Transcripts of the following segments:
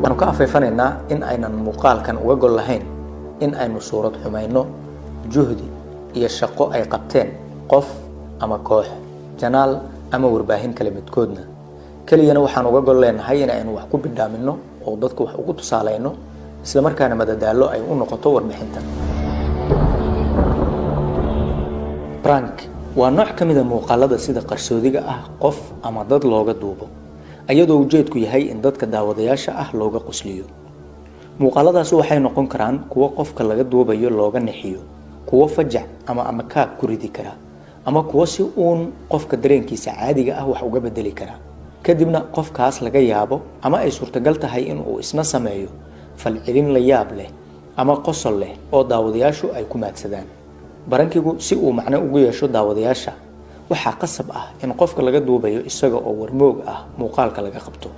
Waxaanu ka afeefanaynaa in aynan muuqaalkan uga gol lahayn in aynu suurad xumayno juhdi iyo shaqo ay qabteen qof ama koox, janaal ama warbaahin kale midkoodna. Keliyana waxaan uga gol leenahay in aynu wax ku bidhaamino oo dadka wax ugu tusaalayno, isla markaana madadaalo ay u noqoto warbixintan. Prank waa nooc ka mid a muuqaalada sida qarsoodiga ah qof ama dad looga duubo, ayadoo ujeedku yahay in dadka daawadayaasha ah looga qosliyo. Muuqaaladaasi waxay noqon karaan kuwo qofka laga duubayo looga nixiyo, kuwo fajac ama amakaag ku ridi kara, ama kuwo si uun qofka dareenkiisa caadiga ah wax uga bedeli kara, kadibna qofkaas laga yaabo ama ay suurtagal tahay in uu isna sameeyo falcelin la yaab leh ama qosol leh oo daawadayaashu ay ku maadsadaan. Prankigu si uu macno ugu yeesho daawadayaasha, waxaa qasab ah in qofka laga duubayo isaga oo warmoog ah muuqaalka laga qabto.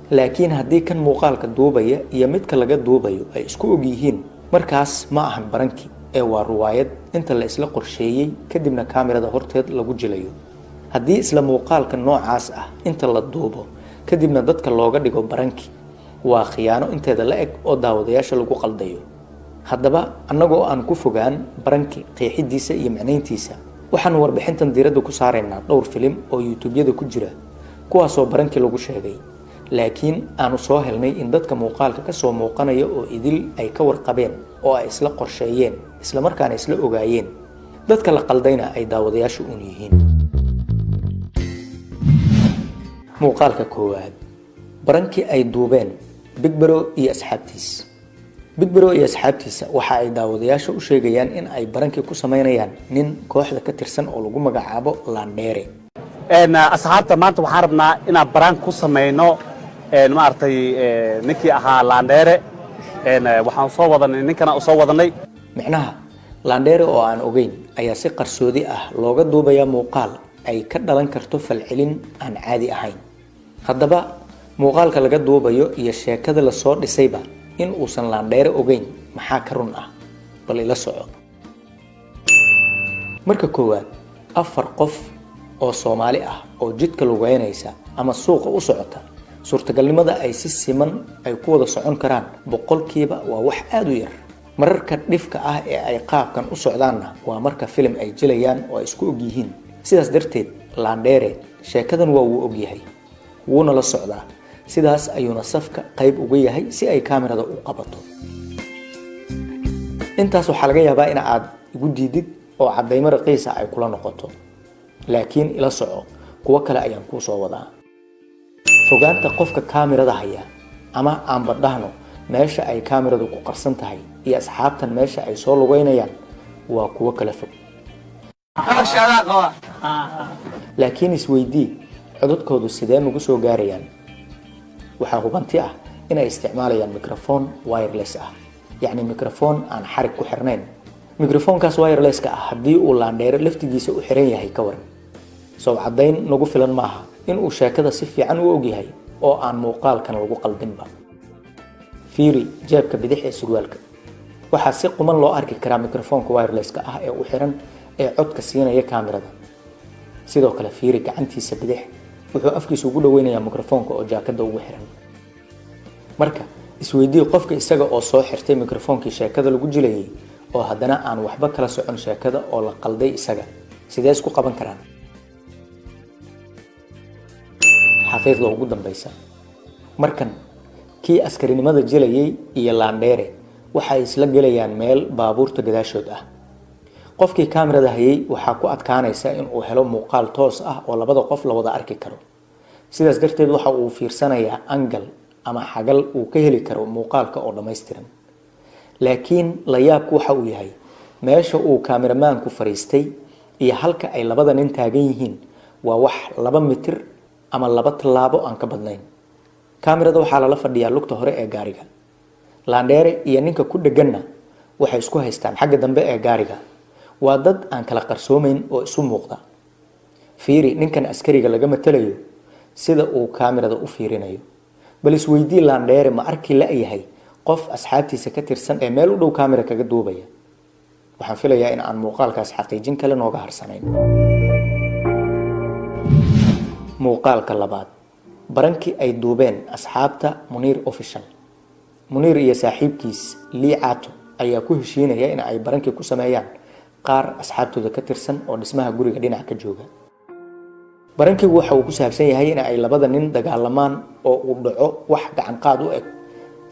Laakiin haddii kan muuqaalka duubaya iyo midka laga duubayo ay isku og yihiin, markaas ma ahan pranki ee waa ruwaayad inta la isla qorsheeyey kadibna kaamirada horteed lagu jilayo. Haddii isla muuqaalka noocaas ah inta la duubo kadibna dadka looga dhigo pranki, waa khiyaano inteeda la eg oo daawadayaasha lagu qaldayo. Haddaba, annagoo aan ku fogaan pranki qeexidiisa iyo macnayntiisa, waxaanu warbixintan diiradda ku saaraynaa dhowr filim oo YouTube-yada ku jira, kuwaasoo pranki lagu sheegay, laakiin aanu soo helnay in dadka muuqaalka kasoo muuqanaya oo idil ay ka warqabeen oo ay isla qorsheeyeen, isla markaana isla ogaayeen, dadka la qaldayna ay daawadayaashu uun yihiin. Muuqaalka koowaad, pranki ay duubeen Big Bro iyo asxaabtiis. Big Bro iyo asxaabtiisa waxa ay daawadayaasha u sheegayaan in ay pranki ku sameynayaan nin kooxda ka tirsan oo lagu magacaabo Landheere. Asxaabta, maanta waxaan rabnaa inaan prank ku samayno maaragtay ninkii ahaa Landheere. Waxaan soo wadanay ninkana u soo wadanay. Micnaha, Landheere oo aan ogeyn ayaa si qarsoodi ah looga duubayaa muuqaal ay ka dhalan karto falcelin aan caadi ahayn. Haddaba, muuqaalka laga duubayo iyo sheekada lasoo dhisayba in uusan Landheere ogeyn maxaa ka run ah? Bal ila soco. Marka koowaad, 4 qof oo Soomaali ah oo jidka lugeynaysa ama suuqa u socota, suurtagalnimada ay si siman ay ku wada socon karaan 100% waa wax aada u yar. Mararka dhifka ah ee ay qaabkan u socdaanna waa marka filim ay jilayaan oo ay isku og yihiin. Sidaas darteed, Landheere sheekadan waa wuu ogyahay, wuuna la socdaa, sidaas ayuuna safka qayb uga yahay si ay kaamirada u qabato. Intaas waxaa laga yaabaa in aad igu diidid oo caddaymo raqiisa ay kula noqoto, laakiin ila soco, kuwo kale ayaan kuu soo wadaa. Fogaanta qofka kaamirada haya, ama aanba dhahno meesha ay kaamiradu ku qarsan tahay, iyo asxaabtan meesha ay soo lugeynayaan waa kuwo kala fog. Laakiin isweydii, codadkoodu sidee nagu soo gaarayaan? Waxaa hubanti ah inay isticmaalayaan microphone wireless ah, yacni microphone aan xarig ku xirnayn. Microphonekaas wirelesska ah haddii uu Landheere laftigiisa u xiran yahay, ka waran? Sow caddayn nagu filan maaha in uu sheekada si fiican u ogyahay oo aan muuqaalkan lagu qaldinba? Fiiri jeebka bidix ee surwaalka. Waxaa si quman loo arki karaa microphoneka wirelesska ah ee u xiran ee codka siinaya kaamirada. Sidoo kale fiiri gacantiisa bidix, wuxuu afkiisa ugu dhaweynayaa microphoneka oo jaakada ugu xiran. Marka isweydii, qofka isaga oo soo xirtay microphonekii sheekada lagu jilayay oo haddana aan waxba kala socon sheekada oo la qalday isaga, sidee isku qaban karaan? Xaqiiqda ugu dambeysa, markan kii askarinimada jilayay iyo Landheere waxay isla gelayaan meel baabuurta gadaashood ah. Qofkii kaamirada hayay waxaa ku adkaanaysa in uu helo muuqaal toos ah oo labada qof la wada arki karo. Sidaas darteed waxa uu fiirsanayaa angle ama xagal uu ka heli karo muuqaalka oo dhammaystiran. Laakiin la yaabku waxa uu yahay, meesha uu kaamiramaanku fariistay iyo halka ay labada nin taagan yihiin waa wax 2 mitir ama 2 tallaabo aan ka badnayn. Kaamirada waxaa lala fadhiyaa lugta hore ee gaariga. Landheere iyo ninka ku dheganna waxay isku haystaan xagga dambe ee gaariga. Waa dad aan kala qarsoomeyn oo isu muuqda. Fiiri ninkan askariga laga matalayo sida uu kaamirada u fiirinayo. Bal isweydii, Landheere ma arki la-yahay qof asxaabtiisa ka tirsan ee meel u dhow kaamira kaga duubaya? Waxaan filayaa in aan muuqaalkaas xaqiijin kale nooga harsanayn. Muuqaalka labaad, pranki ay duubeen asxaabta Muniir Official. Muniir iyo saaxiibkiis Lii Caato ayaa ku heshiinaya in ay prank-i ku sameeyaan qaar asxaabtooda ka tirsan oo dhismaha guriga dhinac ka jooga. Prank-igu waxa uu ku saabsan yahay in ay labada nin dagaalamaan oo uu dhaco wax gacan qaad u eg,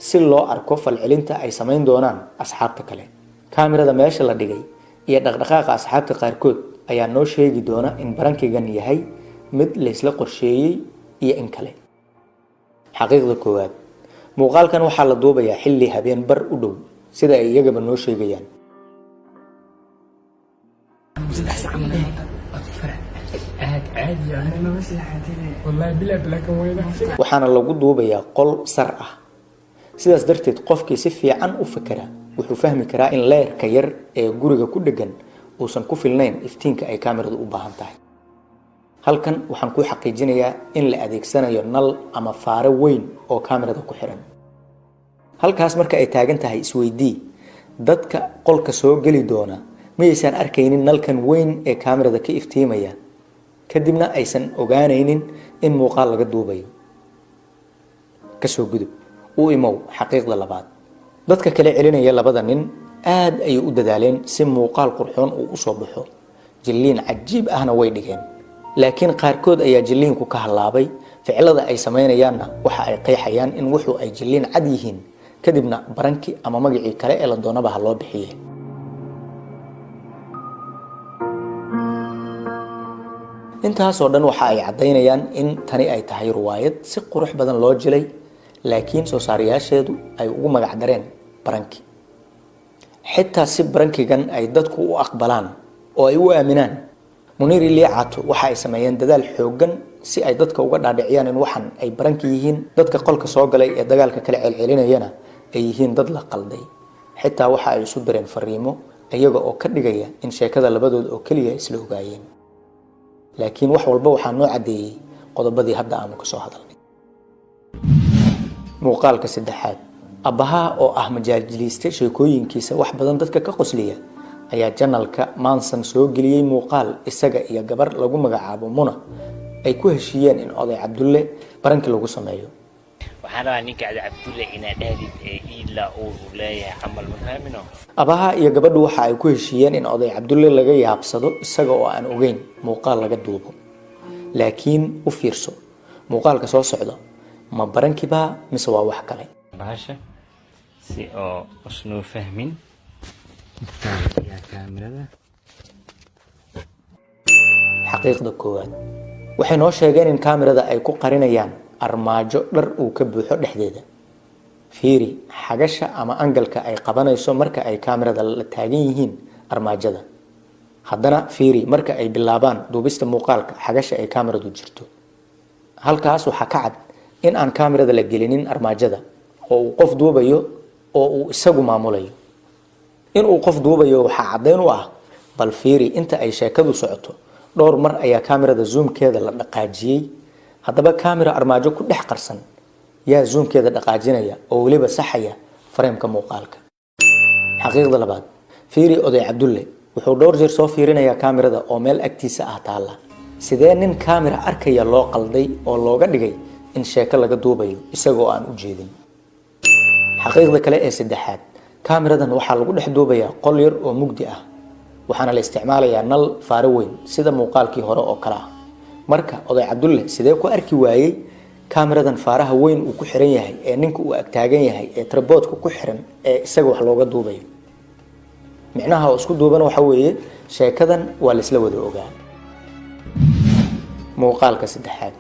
si loo arko falcelinta ay samayn doonaan asxaabta kale. Kaamirada meesha la dhigay iyo dhaqdhaqaaqa asxaabta qaarkood ayaa noo sheegi doona in prank-igan yahay mid laysla qorsheeyey iyo in kale. Xaqiiqda koowaad: muuqaalkan waxaa la duubayaa xilli habeen bar u dhow, sida ay iyagaba noo sheegayaan. 3 saac ma 4 aad caadi ah wallahi bilaa bilaa kan weyna. Waxaana lagu duubayaa qol sar ah. Sidaas darteed, qofkii si fiican u fakera wuxuu fahmi karaa in leerka yar ee guriga ku dheggan uusan ku filnayn iftiinka ay kaamiradu u baahan tahay. Halkan waxaan kuu xaqiijinayaa in la adeegsanayo nal ama faaro weyn oo kaamirada ku xiran. Halkaas marka ay taagan tahay, isweydii: dadka qolka soo geli doona miyaysan arkaynin nalkan weyn ee kaamirada ka iftiimaya, kadibna aysan ogaanaynin in muuqaal laga duubayo? Kasoo gudub, u imow xaqiiqda labaad. Dadka kala celinaya labada nin aad ayay u dadaaleen si muuqaal qurxoon uu usoo baxo, jilliin cajiib ahna way dhigeen, laakiin qaarkood ayaa jilliinku ka hallaabay. Ficilada ay samaynayaanna waxa ay qeexayaan in wuxuu ay jilliin cad yihiin, kadibna prank-i ama magacii kale ee la doonaba ha loo bixiye. Intaasoo dhan waxa ay caddaynayaan in tani ay tahay ruwaayad si qurux badan loo jilay, laakiin soo saarayaasheedu ay ugu magac dareen prank-i. Xitaa si prank-igan ay dadku u aqbalaan oo ay u aaminaan, Muniir Liicato waxa ay sameeyeen dadaal xooggan si ay dadka uga dhaadhiciyaan in waxan ay prank-i yihiin, dadka qolka soo galay ee dagaalka kala celcelinayana ay yihiin dad la qalday. Xitaa waxa ay isu direen fariimo, iyaga oo ka dhigaya in sheekada labadooda oo keliya isla ogaayeen. Laakiin wax walba waxaa noo caddeeyey qodobadii hadda aanu kasoo hadalnay. Muuqaalka saddexaad: Abbaha oo ah majaajiliiste sheekooyinkiisa wax badan dadka ka qosliya ayaa channel-ka Manson soo geliyey muuqaal isaga iyo gabar lagu magacaabo Muna ay ku heshiiyeen in oday Cabdulle prank-i lagu sameeyo. Waxaan rabaa ninka Cabdi Cabdulle inaad dhahdid ee iidla uur uu leeyahay camal, ma fahmino? Abaha iyo gabadhu waxa ay ku heshiiyeen in oday Cabdulle laga yaabsado isaga oo aan ogeyn muuqaal laga duubo. Laakiin u fiirso muuqaalka soo socda: ma prank-ibaa mise waa wax kale? Bahasha si oo usnoo fahmin yaa kaamirada. Xaqiiqda koowaad: waxay noo sheegeen in kaamirada ay ku qarinayaan armaajo dhar uu ka buuxo dhexdeeda. Fiiri xagasha ama angle-ka ay qabanayso marka ay kaamirada la taagan yihiin armaajada. Haddana fiiri marka ay bilaabaan duubista muuqaalka xagasha ay kaamiradu jirto. Halkaas waxaa ka cad in aan kaamirada la gelinin armaajada oo uu qof duubayo oo uu isagu maamulayo. In uu qof duubayo waxaa caddayn u ah, bal fiiri inta ay sheekadu socoto, dhowr mar ayaa kaamirada zoom-keeda la dhaqaajiyey. Haddaba, kaamira armaajo ku dhex qarsan yaa zoom-keeda dhaqaajinaya oo weliba saxaya frame-ka muuqaalka? Xaqiiqda labaad: fiiri oday Cabdulle, wuxuu dhowr jeer soo fiirinayaa kaamirada oo meel agtiisa ah taalla. Sidee nin kaamira arkaya loo qalday oo looga dhigay in sheeko laga duubayo isagoo aan u jeedin? Xaqiiqda kale ee saddexaad: kaamiradan waxaa lagu dhex duubayaa qol yar oo mugdi ah, waxaana la isticmaalayaa nal faaro weyn sida muuqaalkii hore oo kale ah. Marka oday Cabdulle sidee ku arki waayey kaamiradan faaraha weyn uu ku xiran yahay ee ninka uu agtaagan yahay ee tripod-ka ku xiran ee isaga wax looga duubayo? Micnaha oo isku duuban waxa weeye, sheekadan waa laisla wada ogaa. Muuqaalka saddexaad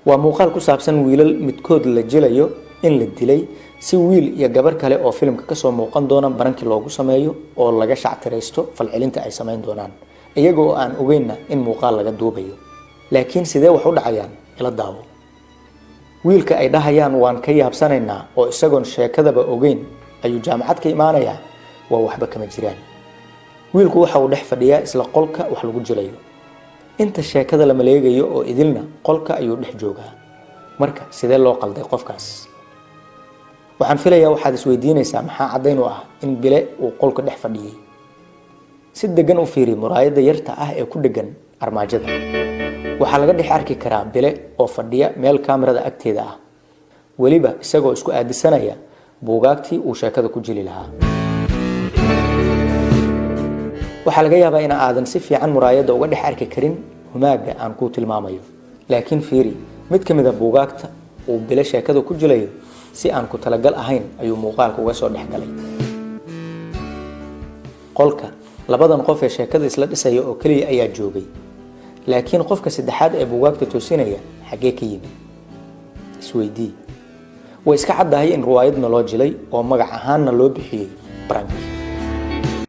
waa muuqaal ku saabsan wiilal midkood la jilayo in la dilay, si wiil iyo gabar kale oo filimka kasoo muuqan doona prank-i loogu sameeyo oo laga shactiraysto falcelinta ay samayn doonaan, iyaga oo aan ogeynna in muuqaal laga duubayo. Laakiin sidee wax u dhacayaan? Ila daawo. Wiilka ay dhahayaan waan ka yaabsanaynaa oo isagoon sheekadaba ogeyn ayuu jaamacad ka imaanayaa, waa waxba kama jiraan. Wiilku waxa uu dhex fadhiyaa isla qolka wax lagu jilayo. Inta sheekada la maleegayo oo idilna qolka ayuu dhex joogaa. Marka sidee loo qalday qofkaas? Waxaan filayaa waxaad isweydiinaysaa, maxaa caddayn u ah in Bile uu qolka dhex fadhiyey? Si degan u fiiri muraayadda yarta ah ee ku dhegan armaajada. Waxaa laga dhex arki karaa Bile oo fadhiya meel kaamirada agteeda ah, weliba isagoo isku aadisanaya. Buugaagtii uu sheekada ku jili lahaa. Waxaa laga yaabaa in aadan si fiican muraayadda uga dhex arki karin humaaga aan kuu tilmaamayo, laakiin fiiri mid ka mid a buugaagta uu Bilo sheekada ku jilayo. Si aan ku talagal ahayn ayuu muuqaalka uga soo dhex galay qolka. Labadan qof ee sheekada isla dhisaya oo keliya ayaa joogay, laakiin qofka saddexaad ee buugaagta toosinaya xaggee ka yimid? Isweydii. Way iska caddahay in riwaayadna loo jilay oo magac ahaanna loo bixiyey prank.